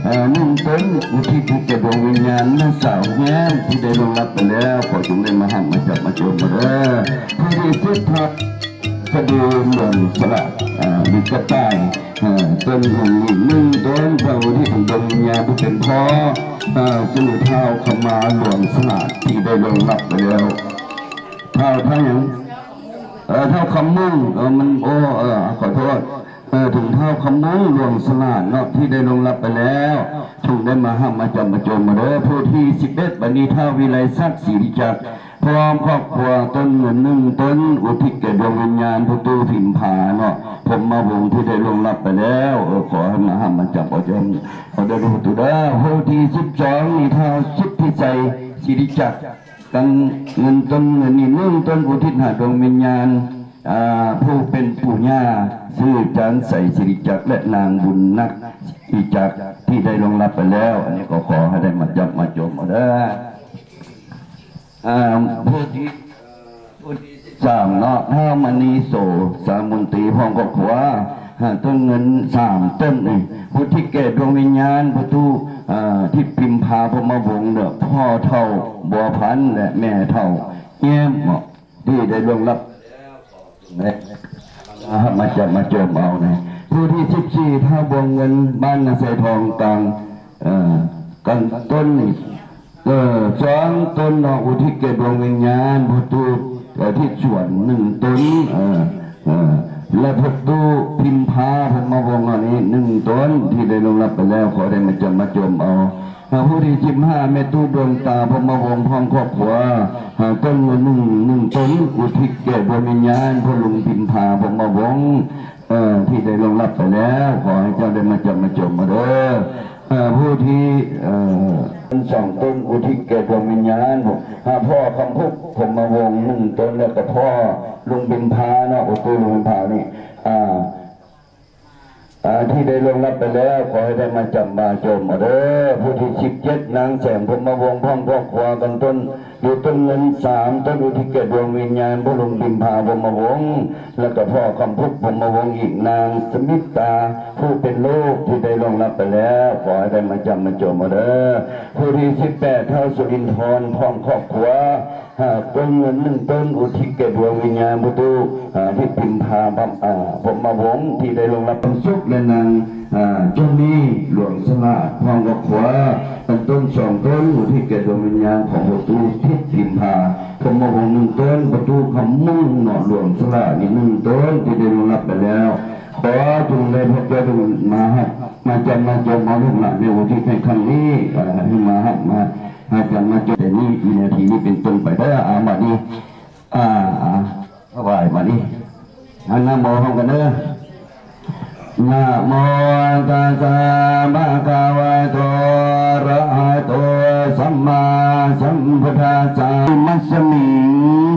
ເອີ ໜຶ່ງຕົນ ອຸທິດໃຫ້ແກ່ດວງວິນຍານນາງສາວແຍ້ມທີ່ໄດ້ລ່ວງລັບໄປແລ້ວ ຂໍຈົ່ງໄດ້ມາຮັບມາຈັບມາຈົມເອົາເດີ. ຜູ້ທີ່ສິບ ພະ ສະເດຫຼວງສະຫຼາດ ເອີ ຫຼືກະຕ່າຍ ເອີ ຕົ້ນໜຶ່ງນີ້ ໜຶ່ງຕົນ ເພື່ອອຸທິດໃຫ້ດວງວິນຍານຜູ້ເປັນພໍ່ ເອີ ຊື່ທ້າວຂະມາຫຼວງສະຫຼາດທີ່ໄດ້ລ່ວງລັບໄປແລ້ວ. ທ້າວ ທ້າວຫຍັງ? ເອີ ທ້າວຄຳມຸງ ເອີ ມັນ ໂອ້ ເອີ ຂໍໂທດ ເອີ ເຖິງທ້າວຄຳມຸງຫຼວງສະຫຼາດເນາະ ທີ່ໄດ້ລ່ວງລັບໄປແລ້ວ ຈົ່ງໄດ້ມາຮັບມາຈັບມາຈົມເອົາເດີ. ຜູ້ທີສິບເອັດ ບັດນີ້ ທ້າວວິໄລສັກ ສີລິຈັກ ພ້ອມຄອບຄົວ ຕົ້ນເງິນໜຶ່ງຕົນ ອຸທິດແກ່ດວງວິນຍານພໍ່ຕູ້ພິມພາເນາະ ພົມມະວົງ ທີ່ໄດ້ລ່ວງລັບໄປແລ້ວ ເອີ ຂໍໃຫ້ມາຮັບມາຈັບມາຈົມເອົາເດີ ພໍ່ຕູ້ເດີ. ຜູ້ທີສິບສອງນີ້ ທ້າວສິດທິໄຊ ສີລິຈັກ ກັນເງິນຕົ້ນເງິນນີ້ໜຶ່ງຕົນ ອຸທິດຫາດວງວິນຍານ ອ່າ ຜູ້ເປັນປູ່ຍ່າ ຊື່ຈານໄຊ ສິລິຈັກ ແລະ ນາງບຸນນັກ ສິລິຈັກ ທີ່ໄດ້ລ່ວງລັບໄປແລ້ວ. ອັນນີ້ກໍຂໍໃຫ້ໄດ້ມາຈັບມາຈົມເອົາເດີ. ອ່າ ຜູ້ທີ່ ຜູ້ທີ່ສິບສາມເນາະ ທ້າວມະນີໂສ ສາມົນຕີ ພ້ອມຄອບຄົວ ຫາຕົ້ນເງິນສາມຕົ້ນນີ້ ອຸທິດແກ່ດວງວິນຍານພໍ່ຕູ້ ອ່າ ທິດພິມພາ ພົມມະວົງ ເດີ ພໍ່ເຖົ້າບົວພັນ ແລະ ແມ່ເຖົ້າແຍ້ມເນາະ ທີ່ໄດ້ລ່ວງລັບ ມາຮັບມາຈັບມາຈົມເອົານະ. ຜູ້ທີສິບສີ່ ທ້າວບວງເງິນ ບ້ານນາໄຊທອງກາງ ເອີ ກັນຕົ້ນ ເອີ ສອງຕົນເນາະ ອຸທິດແກ່ດວງວິນຍານພໍ່ຕູ້ ເອີ ທິດສວນ ໜຶ່ງຕົນ ເອີ ເອີ ແລະ ພໍ່ຕູ້ພິມພາ ພົມມະວົງ ອັນນີ້ໜຶ່ງຕົນ ທີ່ໄດ້ລ່ວງລັບໄປແລ້ວ ຂໍໄດ້ມາຈັບມາຈົມເອົາ. ຜູ້ທີສິບຫ້າ ແມ່ຕູ້ດວງຕາ ພົມມະວົງ ພ້ອມຄອບຄົວ ຫາຕົ້ນເງິນໜຶ່ງ ໜຶ່ງຕົນ ອຸທິດແກ່ດວງວິນຍານພໍ່ລຸງພິມພາ ພົມມະວົງ ເອີ ທີ່ໄດ້ລ່ວງລັບໄປແລ້ວ ຂໍໃຫ້ເຈົ້າໄດ້ມາຈັບມາຈົມເອົາເດີ. ເອີ ຜູ້ທີ່ ເອີ ສອງຕົນ ອຸທິດແກ່ດວງວິນຍານ ຫາພໍ່ຄຳພຸກ ພົມມະວົງ ໜຶ່ງຕົນ ແລ້ວກໍພໍ່ລຸງພິມພາເນາະ ພໍ່ຕູ້ລຸງພິມພານີ້ ອ່າ ອ່າ ທີ່ໄດ້ລ່ວງລັບໄປແລ້ວ ຂໍໃຫ້ໄດ້ມາຈັບມາຈົມເອົາເດີ. ຜູ້ທີສິບເຈັດ ນາງແສງ ພົມມະວົງ ພ້ອມຄອບຄົວ ກັນຕົ້ນ ຫຼື ຕົ້ນເງິນສາມຕົ້ນ ອຸທິດແກ່ດວງວິນຍານພໍ່ລຸງພິມພາ ພົມມະວົງ ແລ້ວກໍພໍ່ຄຳພຸກ ພົມມະວົງ ອີກ ນາງສະມິດຕາ ຜູ້ເປັນລູກທີ່ໄດ້ລ່ວງລັບໄປແລ້ວ ຂໍໃຫ້ໄດ້ມາຈັບມາຈົມເອົາເດີ. ຜູ້ທີສິບແປດ ທ້າວສຸລິນທອນ ພ້ອມຄອບຄົວ ຫາຕົ້ນເງິນໜຶ່ງຕົ້ນ ອຸທິດແກ່ດວງວິນຍານພໍ່ຕູ້ ອ່າ ທິດພິມພາ ພະ ອ່າ ພົມມະວົງ ທີ່ໄດ້ລ່ວງລັບ ຄຳສຸກ ແລະ ນາງ ອ່າ ຈົນນີ ຫຼວງສະຫຼາດ ພ້ອມຄອບຄົວ ເປັນຕົ້ນສອງຕົ້ນ ອຸທິດແກ່ດວງວິນຍານຂອງພໍ່ຕູ້ທິດພິມພາ ພົມມະວົງ ໜຶ່ງຕົ້ນ ພໍ່ຕູ້ຄຳມຸງເນາະ ຫຼວງສະຫຼາດ ອີກໜຶ່ງຕົ້ນ ທີ່ໄດ້ລ່ວງລັບໄປແລ້ວ ຂໍຈົ່ງໄດ້ພວກເຈົ້າຈົ່ງມາຮັບມາຈັບມາຈົມເອົາລູກຫຼານໃນອຸທິດໃນຄັ້ງນີ້ ເອີ ໃຫ້ມາຮັບມາ ມາຈັບມາຈົມແຕ່ນີ້ ວິນາທີນີ້ເປັນຕົ້ນໄປເດີ. ອາ ບັດນີ້ ອາ ອາ ຖວາຍບັດນີ້ ອາ ນະໂມພ້ອມກັນເດີ. ນະໂມຕັດສະ ພະຄະວະໂຕ ອະລະຫະໂຕ ສຳມາສຳພຸດທັດສະ. ອິມາສະມິງ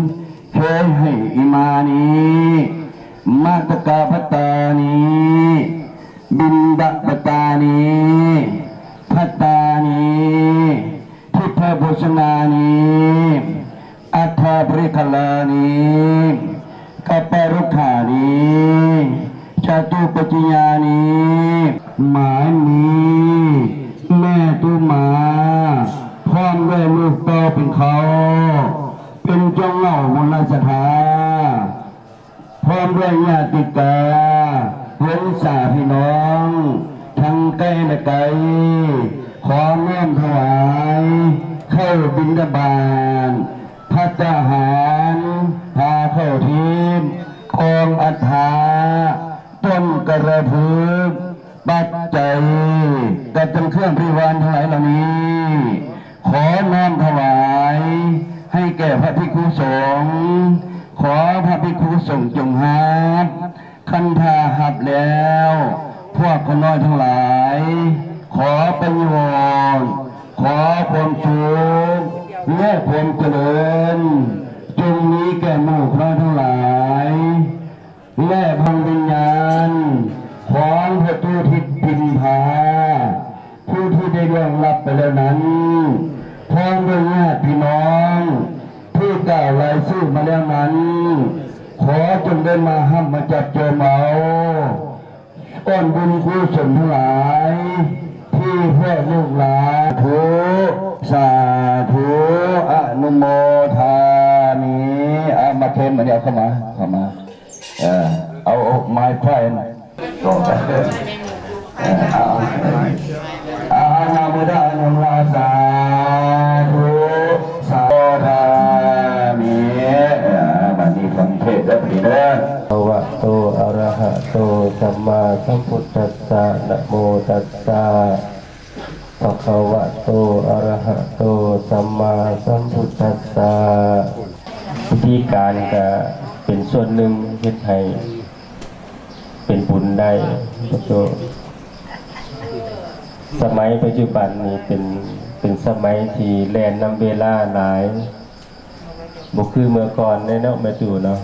ເຄ ຫິ ອິມານິ ມັດຕະກະພັດຕານິ ບິນດາບັດຕານິ ພັດຕານິ ທິດທະໂພຊະນານິ ອັດຖະບໍລິຄາລານິ ກັບປະລຸກຂານິ ຈະຕຸປັດຈິຍານິ. ໝາຍມີ ແມ່ຕູ້ມາ ພ້ອມດ້ວຍລູກເຕົ້າເປັນເຄົ້າ ເປັນຈົງເຫງົາມູນລະສັດທາ ພ້ອມດ້ວຍຍາຕິກາ ວົງສາພີ່ນ້ອງ ທັງໃກ້ແລະໄກ ຂໍນ້ອມຖວາຍເຂົ້າບິນທະບາດ ພັດຕາຫານ ຜ້າເຂົ້າທີບ ກອງອັດຖະ ຕົ້ນກະລະພຶກ ປັດໄຈ ກັບທັງເຄື່ອງບໍລິວານທັງຫຼາຍເຫຼົ່ານີ້ ຂໍນ້ອມຖວາຍໃຫ້ແກ່ພະພິກຂຸສົງ ຂໍພະພິກຂຸສົງຈົ່ງຮັບ ຄັນຖ້າຮັບແລ້ວ ພວກຂ້ານ້ອຍທັງຫຼາຍ ຂໍປະໂຫຍດ ຂໍຄວາມສຸກ ແລະ ຄວາມຈະເລີນ ຈົ່ງມີແກ່ໝູ່ຂ້ານ້ອຍທັງຫຼາຍ ແລະ ດວງວິນຍານຂອງພໍ່ຕູ້ທິດພິມພາ ຜູ້ທີ່ໄດ້ລ່ວງລັບໄປແລ້ວນັ້ນ ພ້ອມດ້ວຍຍາດພີ່ນ້ອງ ທີ່ກ່າວລາຍຊື່ມາແລ້ວນັ້ນ ຂໍຈົ່ງໄດ້ມາຮັບມາຈັບໂຈມເອົາ ສ່ວນບຸນກຸສົນທັງຫຼາຍ ທີ່ ພວກລູກຫຼານ ທຸ ສາທຸ ອະນຸໂມທາມິ ອາ ມາເຄັມ ອັນນີ້ເອົາເຂົ້າມາ ເຂົ້າມາ ເອີ ເອົາ ເອົາ my friend ເອີ ເອົາ ເອົາ ອະນຸໂມທາມິ ສາທຸ ສາທຸ ທາມິ ເອີ ບັດນີ້ຟັງເທດເດີພີ່ເດີ ພະວະໂຕ ອະລະຫະໂຕ ສຳມາສຳພຸດທັດສະ ນະໂມຕັດສະ ພະຄະວະໂຕ ອະລະຫະໂຕ ສຳມາສຳພຸດທັດສະ ວິທີການກະເປັນສ່ວນໜຶ່ງເຮັດໃຫ້ເປັນບຸນໄດ້ ສະໄໝປັດຈຸບັນນີ້ເປັນ ເປັນສະໄໝທີ່ແລ່ນນຳເວລາຫຼາຍ ບໍ່ຄືເມື່ອກ່ອນແນ່ເນາະ ແມ່ຕູ້ເນາະ.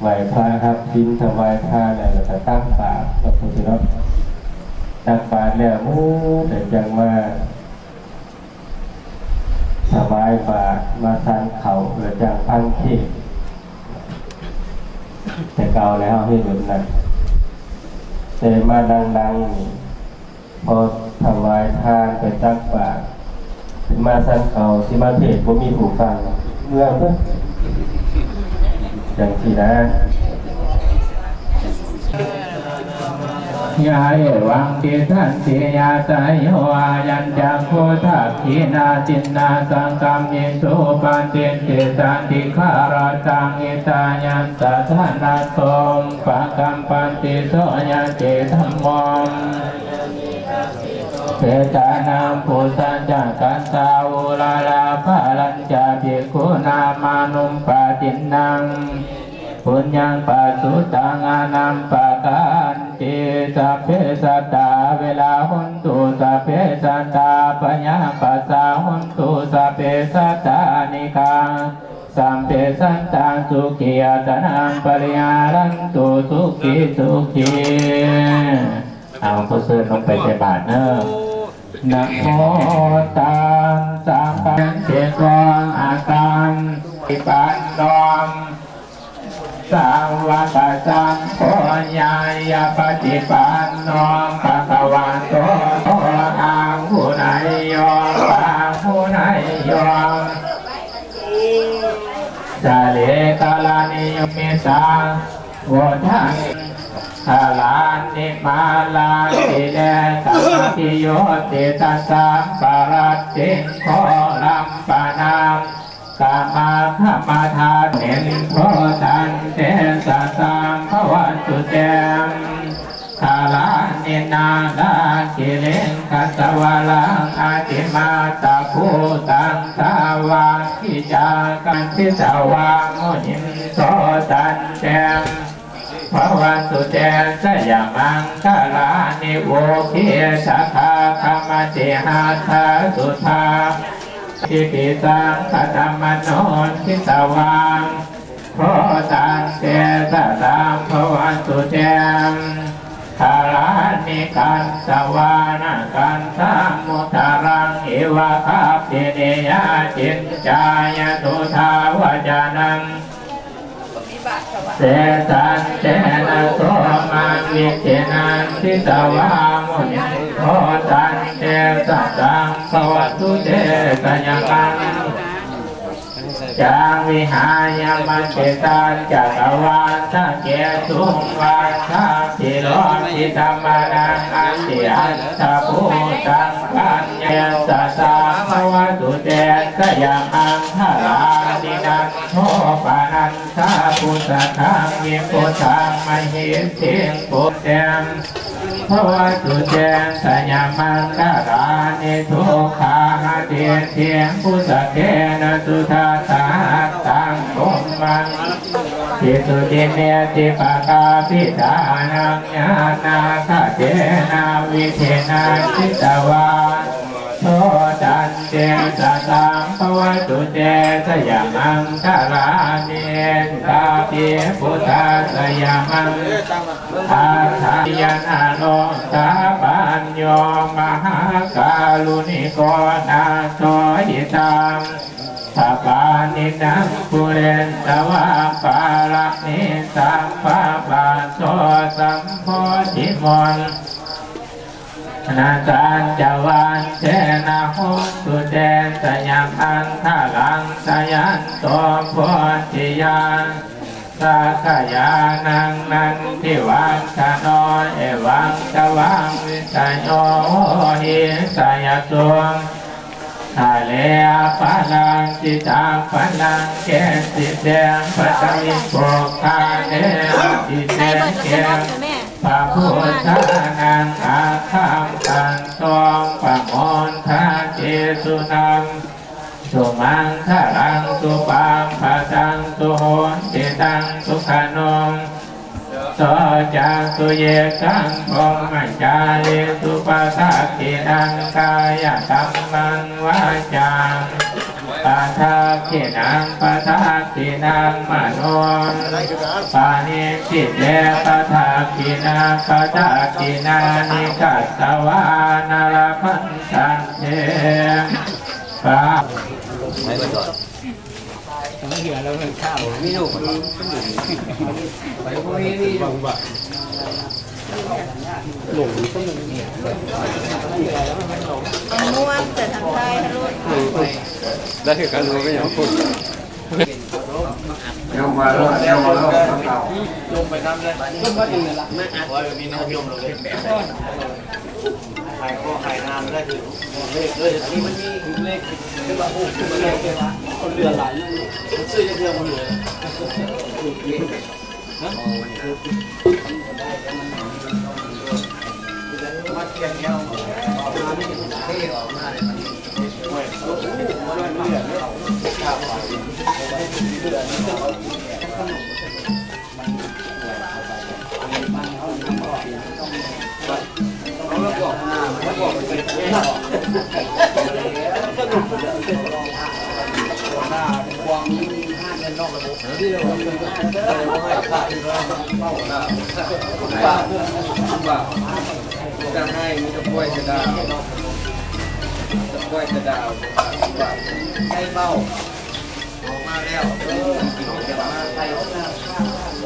ໄຫວ້ພະຮັບສິນຖວາຍທານແລ້ວ ແລ້ວກໍຕັກບາດເນາະ ພໍ່ພີ່ເນາະ ຕັກບາດແລ້ວ ໂອ້ ແຕ່ຈັ່ງມາຖວາຍບາດ ມາສັນເຂົ້າ ແລ້ວຈັ່ງຟັງເທດ ແຕ່ເກົ່າແລ້ວເຮົາເຮັດແບບນັ້ນ ແຕ່ມາຫຼັງໆນີ້ ພໍຖວາຍທານໄປຕັກບາດ ຂຶ້ນມາສັນເຂົ້າ ຊິມາເທດບໍ່ມີຜູ້ຟັງ ເມື່ອເບິດ ຈັ່ງຊີ້ນະ ຍາເອວັງ ຕິສານຕິ ຍາຕາໂຍ ອາຍັນຈັກຂຸ ທັກຂິນາທິນນາ ສັງຄຳມິນໂທ ປັດຕິນຕິ ສັນຕິຂາລະຕັງ ຫິຕາຍັນຕະທານະໂສ ປະກຳປັນຕິ ໂສ ຍະເຈ ທຳໂມ ເສຕານັງ ປຸສສະຈັກຂັນຕາ ໂອລາລາພາລັນຈາ ພິກຂຸນາມານຸມປະຕິນນັງ ປຸນຍັງປະສຸຕັງ ອະນຳປະການຕິ ສັບເພສັດຕາ ອະເວລາ ໂຫນຕຸ ສັບເພສັດຕາ ອະພະຍາປັດສາ ໂຫນຕຸ ສັບເພສັດຕາ ອະນິກາ ສັບເພສັດຕາ ສຸຂີອັດຕະນັງ ປະລິຫາຣັນຕຸ ສຸຂີສຸຂີ ເອົາ ຂໍເຊີນລົງໄປໃສ່ບາດເດີ ນະໂມຕັດສະ ພະຄະວະໂຕ ເສກອງອາການ ປະຕິປັນໂນ ສາວະກະສັງໂຄ ຍາຍະປະຕິປັນໂນ ພະຄະວະໂຕ ອາຫຸເນຍໂຍ ປາຫຸເນຍໂຍ ສະເລກະລະນິໂຍ ມິດຕາ ໂວທັງ ຄາລານິມາລາ ກິເລສະມະພິໂຍຕິຕະສັມປະລັດຕິງ ໂຄລັມປະນາມ ກາມາຄະມະທາເນນໂທ ຕັນເຕສະສັງພະວັນຕຸເຕ ຄາລານິນາລາ ກິລິງຄະສະວະລັງ ອະຕິມາຕະພູຕັງ ສາວັກຄິຈາກັນ ທິສະວາມຸນິນໂທ ຕັນເຕ ພະວັນຕຸເຕ ຊະຍະມັງຄະລານິ ໂອຄີສະຄາຄະມະຕິຫັດຖາສຸທາ ທິພິສັງຄະຕະມະໂນ ທິສະວາໂທ ຕັນເຕສະສັງພະວັນຕຸເຕ ຄາລານິຄັນຕະວານະຄັນທາມຸດຕະລັງ ເອວະກັບປິນິຍາ ຈິນຈາຍະສຸທາວະຈະນັງ ເສສັນເຕນະໂສມັງ ວິທິນາ ທິສະວາມຸນິນໂທ ຕັນເຕສະສັງພະວັນຕຸເຕ ຊະຍະມັງ ຈັງວິຫາຍະມັນຕິຕັງ ຈັກກະວານທະເກຕຸງ ວັດຖະພິໂລພິຕະມະນັງ ອະຕິອັດຖະພູຕັງ ປັນຍາ ສະສັງພະວັນຕຸເຕ ຊະຍະມັງຄະລານິ ນັນໂທປະນັນ ທະພຸດທະຄັງ ວິພຸດທັງ ມະຫິດຖິງ ປຸດເຕ ພະວັນຕຸເຕ ຊະຍະມັງຄະລານິ ທຸກຂາອະທິດຖິງ ປຸດສະເກນະ ສຸທັດສະຫັດຕັງ ພົມມັງ ພິສຸດທິເມທິປະກາພິທານັງ ຍານາຄະເທນະ ວິທິນາ ຈິດຕະວາ ໂທ ຕັນເຕສະສັງພະວັນຕຸເຕ ຊະຍະມັງຄະລານິ ຕາປິ ພຸດທະ ຊະຍະມັງ ອັດຖາຍະນະໂລ ສາປັນໂຍ ມະຫາກາລຸນິໂກ ນາໂທ ຫິຕັງ ສະປານິຕັງ ປຸເຣນຕະວາ ປາລະມິ ສຳປະປາໂຕ ສຳໂພທິມົນ ນະສັນຈະວັນເຕນະໂຫຕຸເຕ ສະຍະມັງຄະລັງ ຈະຍັນໂຕໂພທິຍາ ສັກກະຍານັງນັນທິວັດທະໂນ ເອວັງຕະວັງວິສະໂຍ ໂຫຫິ ສະຍະໂຕ ທະເລອະປາລັງ ຈິຕາປາລັງ ເກຕິເຕ ປະຕະວິປຸກຄາເນ ອະຕິເສເກ ພະພຸດທານັງ ອາຄັນຕັງ ໂຕ ປະໂມທາເຕ ສຸນັງ ສຸມັງຄະລັງ ສຸປັບປະທັງ ສຸໂຫຕິຕັງ ສຸຂະໂນ ໂສຈັກສຸຍິກຂັງ ພົມມະຈາລີສຸ ປະທັກຂິນັງ ກາຍະກັມມັງ ວາຈາປະທັກຂິນັງ ປະທັກຂິນັງ ມະໂນປະນິດຖິເຕ ປະທັກຂິນັງ ປະທັກຂິນານິ ກັດສະວານະລະພັນຕັນເຕ ປະ ມ່ວນແຕ່ທາງໃຕ້ທະລຸ ແລ້ວຄືກັນບໍ່ມີຫຍັງພຸດ ຍອມມາແລ້ວ ຍອມມາແລ້ວ ລົງໄປນຳເລີຍ ລົງມາເອງລະ ໂອ້ຍ ມີນ້ອງຍົມລົງເລີຍ ຂາຍກໍຂາຍນານແລ້ວ ຖືກເລກເລີຍ ອັນນີ້ມັນມີຖືກເລກ ຄືວ່າໂອ້ ຖືກເລກ ຄົນເຫຼືອຫຼາຍ ມັນຊື້ຈັກເທື່ອບໍ່ເຫຼືອ ຮະ ມາຂຽນແນວ ເທອອກມາເລີຍ ມັນ ໂອ້ຍ ຈະໃຫ້ມີແຕ່ກ້ວຍຈະດາວ ແຕ່ກ້ວຍຈະດາວ ໃສ່ເບົາ. ອອກມາແລ້ວ ເອີ ເອົາມາໃສ່ ເອົາແອບເຂົ້າ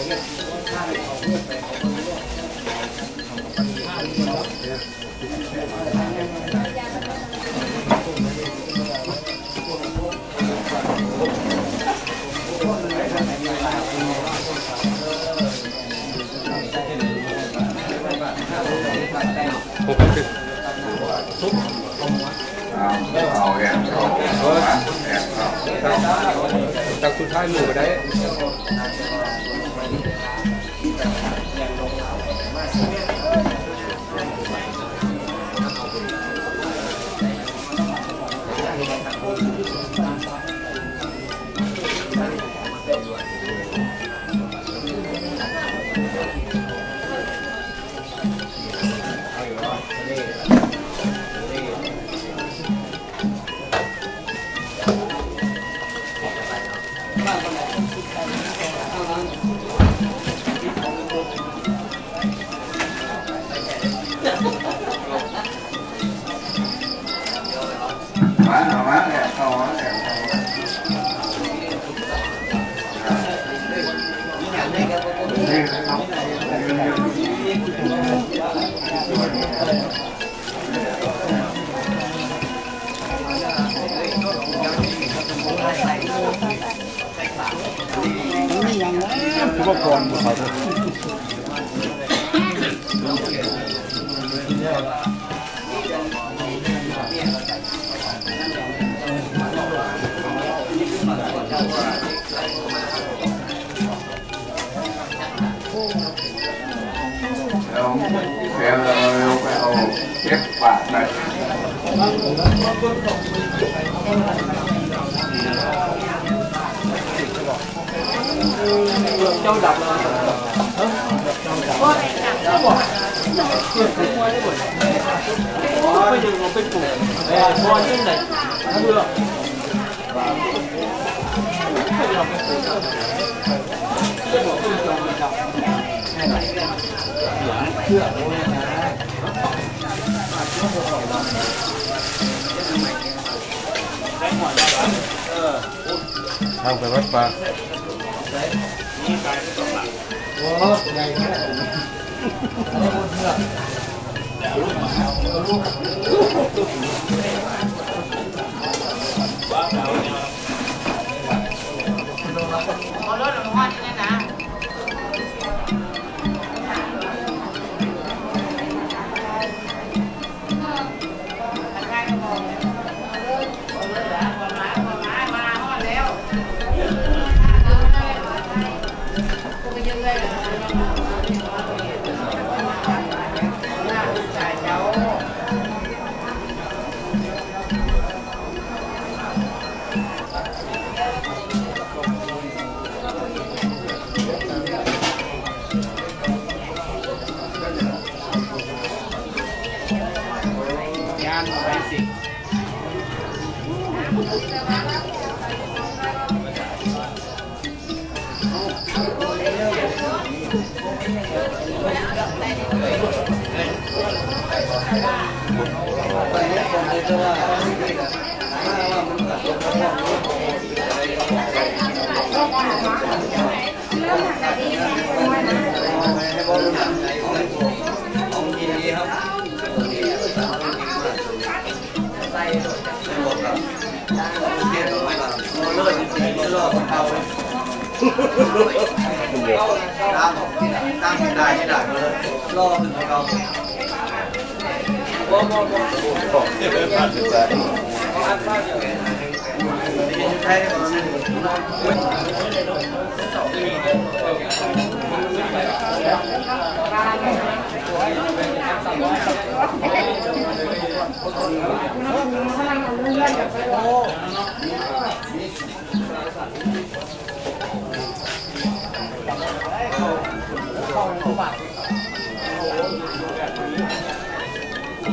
ແອບເຂົ້າ ຕັກສຸດທ້າຍໝູ່ກໍໄດ້. ມາ ເອົາມາແລ້ວ ເອົາມາແລ້ວ ເອົາມາ. ມັນມີຫຍັງນະ ຄືວ່າກ່ອນບໍ່ເຂົ້າໃຈ. ແລ້ວ ແລ້ວເຮົາໄປເອົາເກັບບາດໄປ. ເຈົ້າດັບແລ້ວ ເຈົ້າດັບ ເຈົ້າບໍ່ ເປັນຫຍັງເອົາໄປປູກ ເອີ ບໍ່ຈັ່ງໃດ ເທາງໄປວັດປ່າ.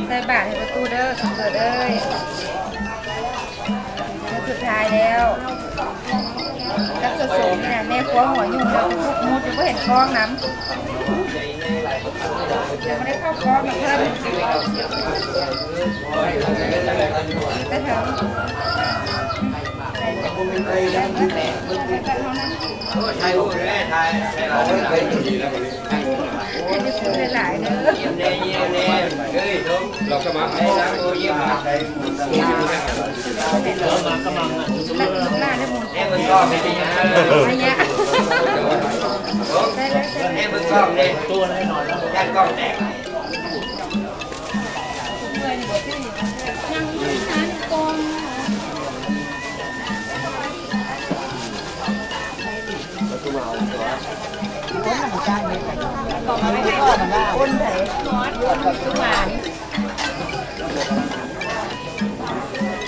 ໃສ່ບາດໃຫ້ປະຕູເດີ ສົມເກີດເອີຍ. ມື້ສຸດທ້າຍແລ້ວ ກັບສົມນີ້ນະ ແມ່ຄົວຫົວຫຍຸ້ງແລ້ວ ທຸກມຸດຢູ່ ບໍ່ເຫັນກ້ອງນຳ ຍັງບໍ່ໄດ້ເຂົ້າກ້ອງນຳເພິ່ນ ແຕ່ເຖິງ ຫຼາຍໆເດີ ເຮົາກໍມາ ເຮົາມາກໍມາ ລູກຫຼານໄດ້ໝູນ ໄດ້ເບິ່ງກ້ອງເດ້ ໄດ້ເບິ່ງກ້ອງເດ້ ຢ້ານກ້ອງແຕກ.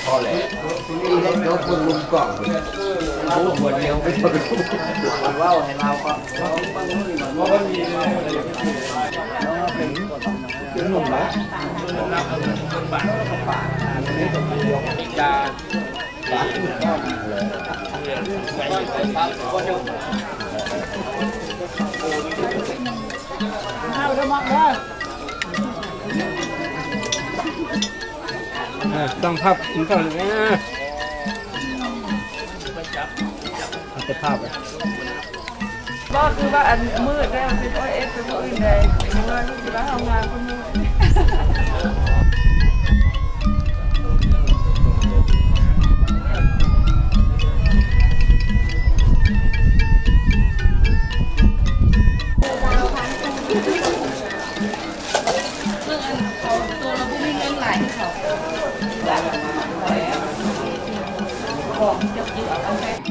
ພໍແລ້ວ ນີ້ເດ້ ເຈົ້າຄົນລຸມກ້ອງ ເວົ້າໃຫ້ລາວຟັງ ເປັນໜຸ່ມນະ ເອີ ຕ້ອງພັບກິນເຂົ້າແລ້ວ ເອົາແຕ່ພາບໄວ້. ບໍ່ ຄືວ່າອັນມືດແລ້ວຊິ ໂອ້ຍ ເອັດເປັນຜູ້ອື່ນໃດ ຄືວ່າເຮົາງາມກວ່າໝູ່.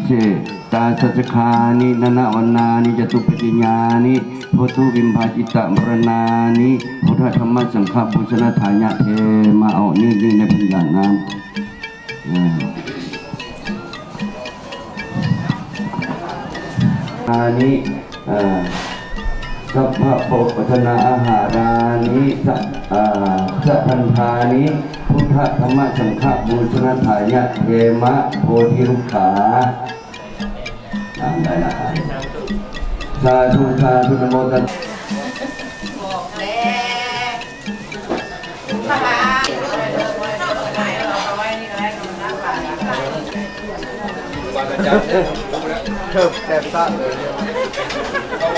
ເຊ ຕາສັດສະຄານິ ນະນະວັນນານິ ຈະຕຸປະຕິຍານິ ໂພຕຸບິມພາຈິຕະມະລະນານິ ພຸດທະທຳມະສັງຄະບູຊະນະທາຍະ ເທມາ ອອກນີ້ ນີ້ໃນພັນຍານາມ ອາ ອານິ ອາ ສັບພະປະວັດທະນາອາຫາລານິ ສະ ອາ ສະພັນທານິ ພຸດທະທຳມະສັງຄະບູຊະນະທາຍະ ເທມະ ໂພທິລຸກຂາ. ອາ ໄດ້ລະ ສາທຸ ສາທຸ ນະໂມຕັດສະ. ບາດອາຈານເດີ ເລີ່ມແຊບຊາດເລີຍ.